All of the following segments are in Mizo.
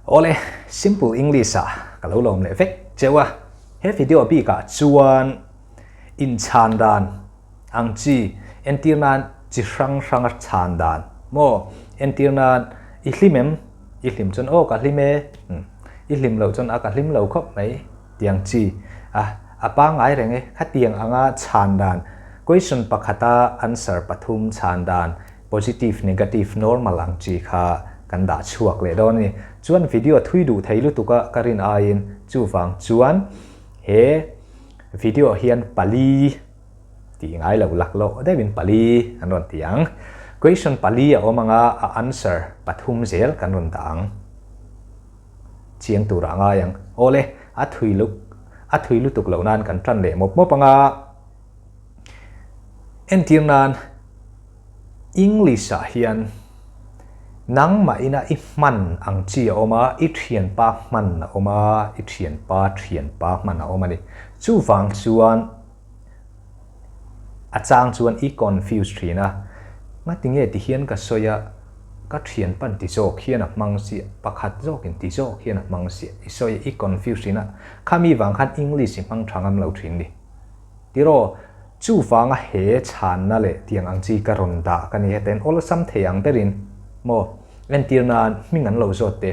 Awle, Simple English ah ka lo lawm leh vek cheu a. He video bikah chuan inchhan dan ang chi entir nan chi hrang hranga chhan dan maw? Entir nan i hlim em? I hlim chuan aw ka hlim e, i hlim loh chuan a ka hlim lo khawp mai tiang chi a a pangngai reng e. Khatiang anga chhan dan question pakhata answer pathum chhan dan positive, negative, normal ang chi kha kan dah chhuak leh dawn a ni. Chuan video thui duh thei lutuk a ka rin aiin chuvang chuan he video hian pali tih ngai lo lak loh deuhin pali an rawn ti ang. Question pali a awm anga a answer pathum zel kan rawn dah ang. Chiang turah a ngai ang. Awle, a thui luk a thui lutuk loh nan kan tan leh mawp mawp anga entir nan English ah hian nangmah ina i hman ang chi a awm a, i thianpa hman a awm a, i thianpa thianpa hman a awm a ni. Chuvang chuan a chang chuan i confuse thin a, ngatinge ti hian ka sawi a, ka thianpan ti zawk hian a hmang chiah, pakhat zawkin ti zawk hian a hmang chiah i sawi a, i confuse thin a, khami vang khan English i hmang tha ngam lo thin ni. Tiraw, chuvanga he chhanna leh tiang ang chi ka rawn dah ka ni heta in awlsam thei ang berin maw entir nan hming an lo zawt te,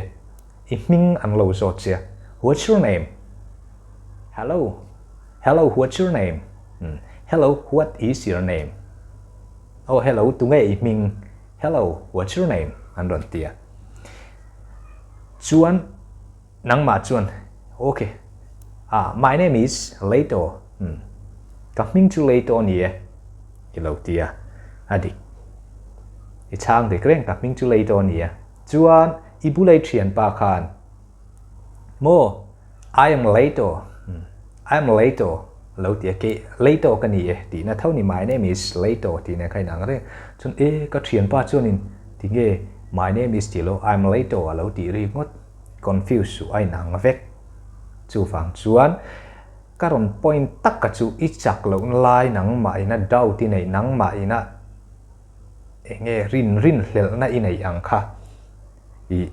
i hming an lo zawt che a, what's your name? Hello, hello what's your name? Hello what is your name? Oh hello tunge i hming? Hello what's your name? An rawn ti a. Chuan. Nangmah chuan, Ok. Ah, my name is Leito. Umm. Ka hming chu Leito a ni e, i lo ti a. A dik. I chhang dik reng, ka hming chu Leito a ni e. Chuan, i bulei thianpa khan, Maw, I am Leito. Umm. I am Leito, lo ti a. Kei, Leito ka ni e, tihna tho ni, my name is Leito tihna kha inang reng. Chuan, E, ka thianpa chuanin tinge my name is tih lo, I am Leito a lo tih rik ngawt. Confuse suh a inang vek. Chuvang chuan ka rawn point taka chu i chak lohna lai nangmah ina doubt i neih nangmah ina enge rin rin hlelhna i neih ang kha i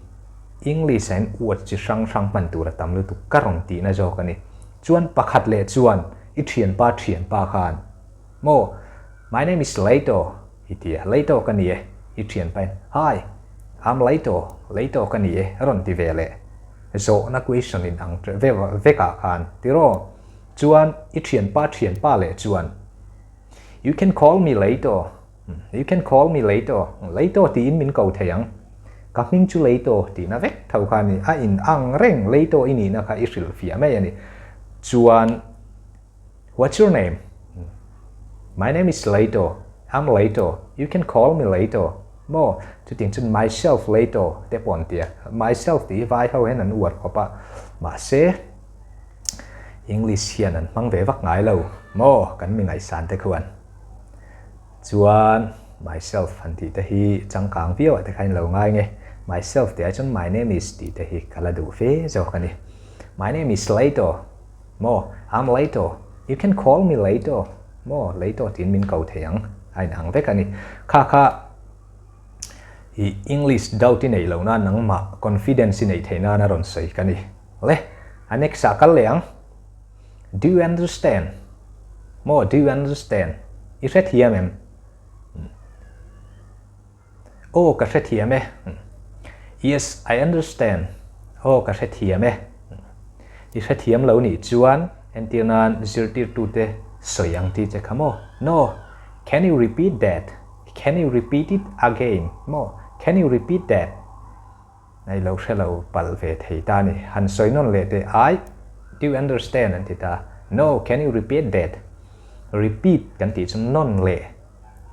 English ah hian word chi hrang hrang hman tur a tam lutuk ka rawn tihna zawk a ni. Chuan pakhat leh chuan i thianpa thianpa khan maw my name is Leito I ti a, lei tawk a ni e, i thianpa in, Hi, I'm lei tawh, lei tawk a ni e, a rawn ti ve leh. Zawhna question in ang ve vekah khan, tiraw? Chuan i thianpa thianpa leh chuan, You can call me lei tawh, you can call me lei tawh, lei tawh tiin min ko thei ang. Ka hming chu lei tawh tihna vek tho kha a ni, a in ang reng lei tawh i nihna kha i hrilhfiah mai a ni. Chuan. What's your name? My name is Leito. I'm Leito. You can call me Leito. Maw, chutiang chuan myself Leito te pawh an ti a. Myself tih hi vai ho hian an uar khawp a. Mahse, English hian an hmang ve vak ngai lo. Maw, kan mi ngaihsan te khuan. Chuan, myself han tih te hi changkang viau ah te kha in lo ngai nge. Myself tih ai chuan my name is tih te hi ka la duh fe zawk a ni. My name is Leito. Maw, I'm Leito, you can call me Leito, maw, Leito tiin min ko thei ang, a inang vek a ni. Kha kha i English doubt i neih loh nan nangmah confidence i neih theih nan a rawn sawi ka ni. Le, a next ah kal leh ang. Do you understand? Maw, do you understand? I hrethiam em? Aw ka hrethiam e. Yes, I understand. Aw ka hrethiam e. I hrethiam lo nih chuan entir nan zirtirtute sawi ang tih che kha maw? No, can you repeat that? Can you repeat it again? Maw? Can you repeat that? Nei lo hre lo palh ve thei ta ni. Han sawi nawn leh teh I do you understand an ti ta. No, can you repeat that? Repeat kan tih chu nawn leh.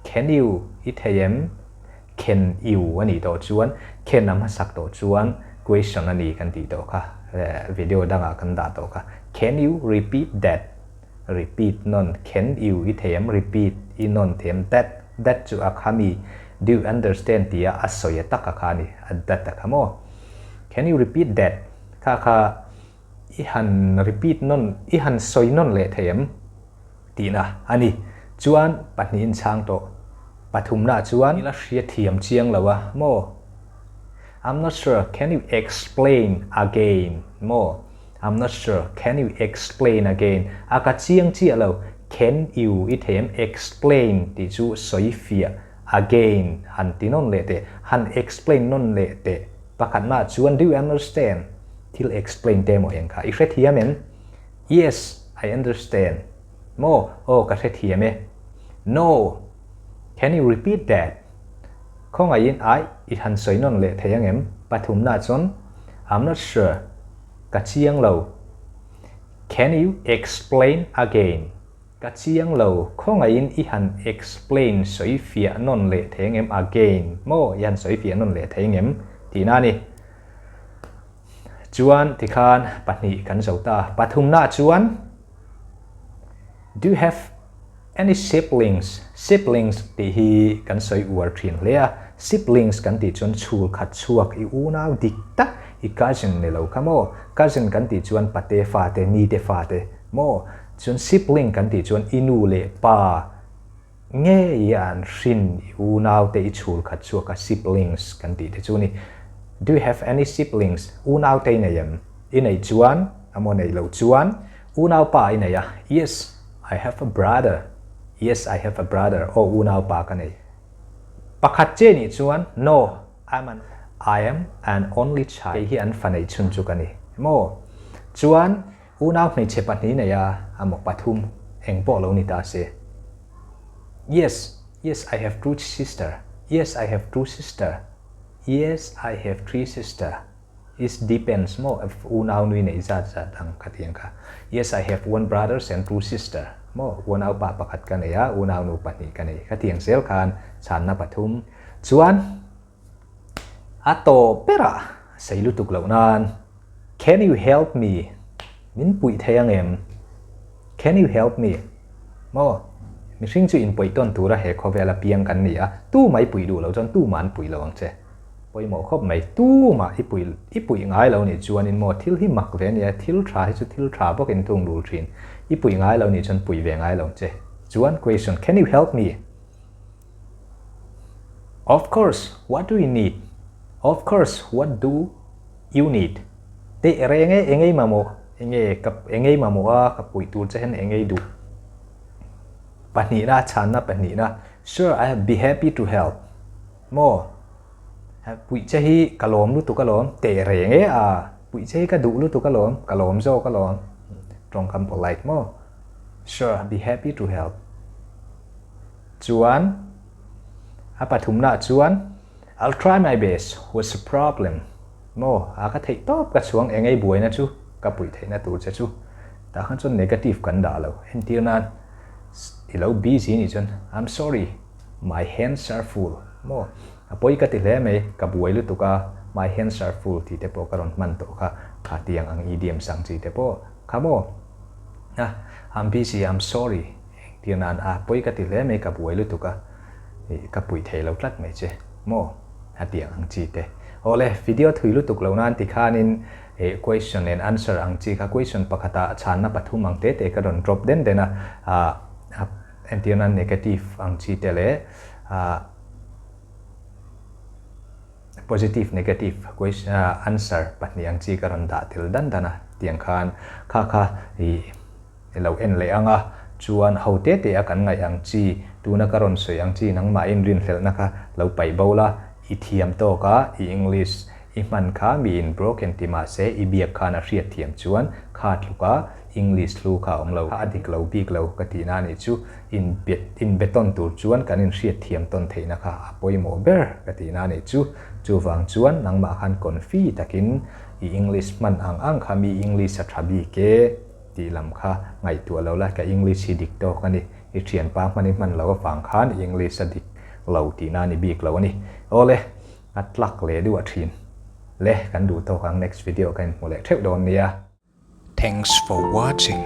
Can you i thei em? Can you a nih tawh chuan can a hmasak tawh chuan question a ni kan tih tawh kha video dangah kan dah tawh kha. Can you repeat that? Repeat nawn can you i thei em? Repeat i nawn thei em? That that chu a kha mi do you understand tia a sawi a taka kha a ni a that a kha maw? Can you repeat that? Kha kha i han repeat nawn i han sawi nawn leh thei em? Tihna a ni. Chuan pahnihin chhang tawh. Pathumna chuan. I la hria thiam chiang lo a maw? I'm not sure, can you explain again? Maw? I'm not sure, can you explain again? A ka chiang chiah lo, can you i thei em? Explain tih chu sawi fiah, again han ti nawn leh teh, han explain nawn leh teh. Pakhatna chuan do you understand? Thil explain te maw eng kha i hrethiam em? Yes, I understand. Maw? Aw ka hrethiam e. No, can you repeat that? Khawngaihin ai i han sawi nawn leh thei angem? Pathumna chuan I'm not sure, ka chiang lo. Can you explain again? Ka chiang lo, khawngaihin i han explain sawi fiah nawn leh thei angem again maw? I han sawi fiah nawn leh thei angem? Tihna a ni. Chuan tikhan pahnih kan zo ta. Pathumna chuan Do you have Any siblings, siblings tih hi kan sawi uar thin hle a, siblings kan tih chuan chhul khat chhuak i unau dik tak i cousin ni lo kha maw? Cousin kan tih chuan pate fate, nite fate maw? Chuan sibling kan tih chuan i nu leh pa ngei an hrin i unau te i chhul khat chhuak a siblings kan tih te chu ni. Do you have any siblings? Unau te i nei em? I nei chuan a maw nei lo chuan unau pa i nei a? Yes. I have a brother, Yes, I have a brother, Aw unau pa ka nei. Pakhat che nih chuan, No, I'm an, I am an only child, kei hi an fa neih chhun chu ka ni. Maw? Chuan, unau hmeichhe pahnih nei a, a maw pathum, eng pawh lo ni ta se. Yes, yes, I have two sister, Yes, I have two sister, Yes, I have three sister. Is depends maw if unau nui neih zat zat ang ka ti ang kha. Yes I have one brothers and two sister maw unau pa pakhat ka nei a unau nu pahnih ka nei ka ti ang zel khan chhanna pathum chuan a tawp berah sei lutuk loh nan Can you help me min puih thei ang em Can you help me maw mihring chu inpuih tawn tura he khawvela piang kan ni a tu mai puih duh loh chuan tu mah an puih lo ang che. Pawimawh khawp mai, tumah i puih i puih ngai lo nih chuanin maw thil hi mak ve ania, thil tha hi chu thil tha bawkin thung rul thin, i puih ngai lo nih chuan puih ve ngai lo che. Chuan question, can you help me? Of course, what do you need? Of course, what do you need? Teh reng e, engei mamawh, enge ka engei mamawh a, ka puih tur che hian engei duh? Pahnihna, chhanna pahnihna, sure, I be happy to help. Maw? Puih che hi ka lawm lutuk alawm, teh reng e a, puih che hi ka duh lutuk alawm, ka lawm zawk alawm. Tawngkam polite maw? Sure, be happy to help. Chuan, a pathumnaah chuan, I'll try my best, what's the problem? Maw? A ka theih tawp ka chhuang eng ei buaina chu, ka puih theihna tur che chu. Tah khan chuan negative kan dah lo. Entir nan, i lo busy nih chuan, I'm sorry. My hands are full maw? A pawi ka ti hle mai, ka buai lutuk a, my hands are full tih te pawh ka rawn hman tawh kha, kha tiang ang idiom sang chi te pawh kha maw? A, I'm busy, I'm sorry engtir nan a pawi ka ti hle mai, ka buai lutuk a, ih ka puih thei lo tlat mai che maw? A tiang ang chi te. Awle, video thui lutuk lo nan tikhanin ih question and answer ang chi kha question pakhatah chhanna pathum ang te te ka rawn drop den den a, ah Entirna negative ang chi te leh positive negative question answer pahnih ang chi ka rawn dah tel dan dan a tiang khan kha kha i lo en leh ang a chuan ho te te a kan ngaih ang chi tuna ka rawn sawi ang chi nangmah inrinhlelhna kha lo paih bo la i thiam tawk a i English I hman kha miin broken ti mahse i biak khan a hriat thiam chuan kha tluka English hlu kha a awm lo. A dik lo bik lo ka tihna a nih chu in be tawn tur chuan kan inhriat thiam tawn theihna kha a pawimawh ber ka tihna a nih chu. Chuvang chuan nangmah khan confi takin i English hman ang ang kha mi English a tha bik e tih lam kha ngaihtuah lo la ka English hi dik tawk a ni. I thianpa hman i hman lo avang khan i English a dik lo tihna a ni bik lo a ni. Awle. A tlak leh duah thin. Le, kan duh tawk ang next video ka inhmu leh theuh dawn nia. Thanks for watching.